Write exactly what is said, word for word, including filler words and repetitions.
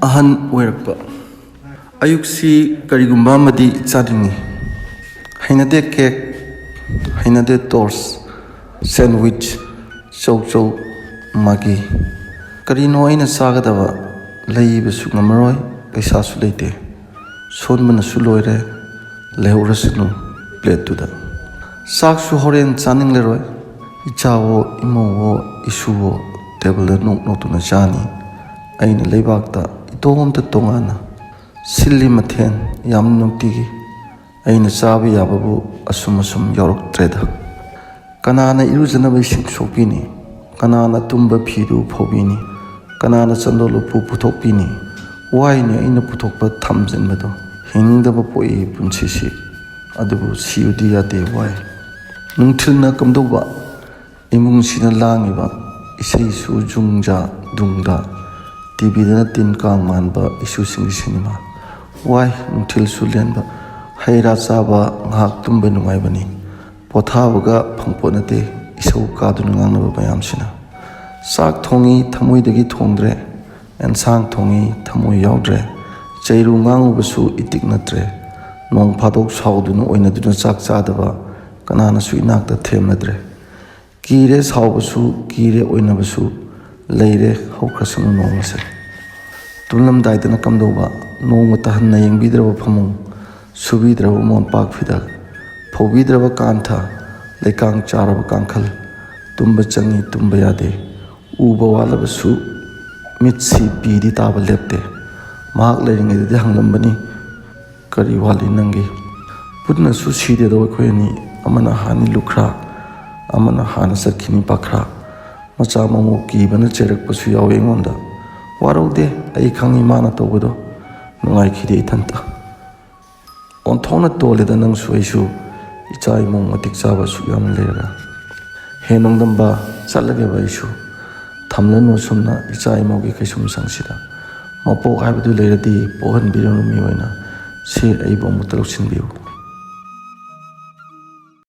ꯑꯍꯟ ꯑꯣꯏꯔꯛꯄ꯫ ꯑꯌꯨꯛꯁꯤ ꯀꯔꯤꯒꯨꯝꯕ ꯑꯃꯗꯤ ꯆꯥꯅꯤꯡꯏ꯫ ꯍꯩꯅꯗꯦ ꯀꯦꯛ, ꯍꯩꯅꯗꯦ ꯇꯣꯁ, ꯁꯦꯟꯋꯤꯆ, ꯆꯧꯆꯧ, ꯃꯥꯒꯤ꯫ ꯀꯔꯤꯅꯣ ꯑꯩꯅ ꯆꯥꯒꯗꯕ? ꯂꯩꯕꯁꯨ ꯉꯝꯃꯔꯣꯏ, ꯄꯩꯁꯥꯁꯨ ꯂꯩꯇꯦ꯫ ꯁꯣꯟꯕꯅꯁꯨ ꯂꯣꯏꯔꯦ, ꯂꯩꯍꯧꯔꯁꯅꯨ ꯄ꯭ꯂꯦꯠꯇꯨꯗ꯫ ꯆꯥꯛꯁꯨ ꯍꯣꯔꯦꯟ ꯆꯥꯅꯤꯡꯂꯔꯣꯏ꯫ ꯏꯆꯥꯋꯣ, ꯏꯃꯧꯋꯣ, ꯏꯁꯨꯋꯣ ꯇꯦꯕꯜꯗ ꯅꯣꯛ ꯅꯣꯛꯇꯨꯅ ꯆꯥꯅꯤ꯫ ꯑꯩꯅ ꯂꯩꯕꯥꯛꯇ ꯏꯇꯣꯝꯇ ꯇꯣꯉꯥꯟꯅ ꯁꯤꯜꯂꯤ ꯃꯊꯦꯜ ꯌꯥꯝ ꯅꯨꯡꯇꯤꯒꯤ꯫ ꯑꯩꯅ ꯆꯥꯕ ꯌꯥꯕꯕꯨ ꯑꯁꯨꯝ ꯑꯁꯨꯝ ꯌꯥꯎꯔꯛꯇ꯭ꯔꯦꯗ꯫ ꯀꯅꯥꯅ ꯏꯔꯨꯖꯅꯕ ꯏꯁꯤꯡ ꯁꯣꯛꯄꯤꯅꯤ? ꯀꯅꯥꯅ ꯇꯨꯝꯕ ꯐꯤꯗꯨ ꯐꯧꯕꯤꯅꯤ? ꯀꯅꯥꯅ ꯆꯟꯗꯣꯜ ꯎꯄꯨ ꯄꯨꯊꯣꯛꯄꯤꯅꯤ? ꯋꯥꯏꯅꯦ ꯑꯩꯅ ꯄꯨꯊꯣꯛꯄ ꯊꯝꯖꯤꯟꯕꯗꯣ꯫ ꯍꯤꯡꯅꯤꯡꯗꯕ ꯄꯣꯛꯏ ꯄꯨꯟꯁꯤꯁꯤ꯫ ꯑꯗꯨꯕꯨ ꯁꯤꯕꯗꯤ ꯌꯥꯗꯦ, ꯋꯥꯏ꯫ ꯅꯨꯡꯊꯤꯜꯅ ꯀꯝꯗꯧꯕ? ꯏꯃꯨꯡꯁꯤꯅ ꯂꯥꯡꯉꯤꯕ, ꯏꯁꯩꯁꯨ ꯖꯨꯡꯖꯥ ꯗꯨꯡꯗꯥ, ꯇꯤꯚꯤꯗꯅ ꯇꯤꯟ ꯀꯥꯡ ꯃꯥꯟꯕ ꯏꯁꯨꯁꯤꯡꯒꯤ ꯁꯤꯅꯦꯃꯥ꯫ ꯋꯥꯏ, ꯅꯨꯡꯊꯤꯜꯁꯨ ꯂꯦꯟꯕ, ꯍꯩ ꯔꯥ ꯆꯥꯕ, ꯉꯥꯏꯍꯥꯛ ꯇꯨꯝꯕ ꯅꯨꯡꯉꯥꯏꯕꯅꯤ꯫ ꯄꯣꯊꯥꯕꯒ ꯐꯪꯄꯣꯠ ꯅꯠꯇꯦ, ꯏꯁꯧ ꯀꯥꯗꯨꯅ ꯉꯥꯡꯅꯕ ꯃꯌꯥꯝꯁꯤꯅ꯫ ꯆꯥꯛ ꯊꯣꯡꯉꯤ, ꯊꯃꯣꯏꯗꯒꯤ ꯊꯣꯡꯗ꯭ꯔꯦ꯫ ꯑꯦꯟꯁꯥꯡ ꯊꯣꯡꯉꯤ, ꯊꯃꯣꯏ ꯌꯥꯎꯗ꯭ꯔꯦ꯫ ꯆꯩꯔꯨ ꯉꯥꯡꯉꯨꯕꯁꯨ ꯏꯇꯤꯛ ꯅꯠꯇ꯭ꯔꯦ꯫ ꯅꯣꯡ ꯐꯥꯗꯣꯛ ꯁꯥꯎꯗꯨꯅ ꯑꯣꯏꯅꯗꯨꯅ ꯆꯥꯛ ꯆꯥꯗꯕ ꯀꯅꯥꯅꯁꯨ ꯏꯅꯥꯛꯇ ꯊꯦꯝꯅꯗ꯭ꯔꯦ꯫ ꯀꯤꯔꯦ ꯁꯥꯎꯕꯁꯨ, ꯀꯤꯔꯦ ꯑꯣꯏꯅꯕꯁꯨ, ꯂꯩꯔꯦ ꯍꯧꯈ꯭ꯔꯁꯅꯨ ꯅꯣꯡꯃꯁꯦ꯫ ꯇꯨꯝꯂꯝꯗꯥꯏꯗꯅ ꯀꯝꯗꯧꯕ? ꯅꯣꯡꯃꯇ ꯍꯟꯅ ꯌꯦꯡꯕꯤꯗ꯭ꯔꯕ ꯐꯃꯨꯡ, ꯁꯨꯕꯤꯗ꯭ꯔꯕ ꯃꯣꯟꯄꯥꯛ ꯐꯤꯗꯛ, ꯐꯧꯕꯤꯗ꯭ꯔꯕ ꯀꯥꯟꯊ, ꯂꯩꯀꯥꯡ ꯆꯥꯔꯕ ꯀꯥꯡꯈꯜ꯫ ꯇꯨꯝꯕ ꯆꯪꯉꯤ, ꯇꯨꯝꯕ ꯌꯥꯗꯦ꯫ ꯎꯕ ꯋꯥꯠꯂꯕꯁꯨ ꯃꯤꯠꯁꯤ ꯄꯤꯗꯤ ꯇꯥꯕ ꯂꯦꯞꯇꯦ꯫ ꯃꯍꯥꯛ ꯂꯩꯔꯤꯉꯩꯗꯗꯤ ꯍꯪꯂꯝꯕꯅꯤ, "ꯀꯔꯤ ꯋꯥꯠꯂꯤ ꯅꯪꯒꯤ?" ꯄꯨꯟꯅꯁꯨ ꯁꯤꯗꯦꯗꯣ ꯑꯩꯈꯣꯏ ꯑꯅꯤ, ꯑꯃꯅ ꯍꯥꯟꯅꯤ ꯂꯨꯈ꯭ꯔꯥ, ꯑꯃꯅ ꯍꯥꯟꯅ ꯆꯠꯈꯤꯅꯤ ꯄꯥꯈ꯭ꯔꯥ꯫ ꯃꯆꯥ ꯃꯃꯧ ꯀꯤꯕꯅ ꯆꯩꯔꯛꯄꯁꯨ ꯌꯥꯎꯏ ꯑꯩꯉꯣꯟꯗ꯫ ꯋꯥꯔꯧꯗꯦ, ꯑꯩ ꯈꯪꯏ ꯃꯥꯅ ꯇꯧꯕꯗꯣ꯫ ꯅꯨꯡꯉꯥꯏꯈꯤꯗꯦ ꯏꯊꯟꯇ꯫ ꯑꯣꯟꯊꯣꯛꯅ ꯇꯣꯜꯂꯦꯗ ꯅꯪꯁꯨ ꯑꯩꯁꯨ, ꯏꯆꯥ ꯏꯃꯧ ꯃꯇꯤꯛ ꯆꯥꯕ ꯑꯁꯨꯛ ꯌꯥꯝꯅ ꯂꯩꯔꯒ꯫ ꯍꯦ ꯅꯣꯡꯗꯝꯕ, ꯆꯠꯂꯒꯦꯕ ꯑꯩꯁꯨ꯫ ꯊꯝꯂꯅꯨ ꯑꯁꯨꯝꯅ ꯏꯆꯥ ꯏꯃꯧꯒꯤ ꯀꯩꯁꯨꯝꯁꯪꯁꯤꯗ꯫ ꯃꯄꯣꯛ ꯍꯥꯏꯕꯗꯨ ꯂꯩꯔꯗꯤ ꯄꯣꯛꯍꯟꯕꯤꯔꯅꯨ ꯃꯤ ꯑꯣꯏꯅ꯫ ꯁꯤ ꯑꯩꯕꯨ ꯑꯃꯨꯛꯇ ꯂꯧꯁꯤꯟꯕꯤꯌꯨ꯫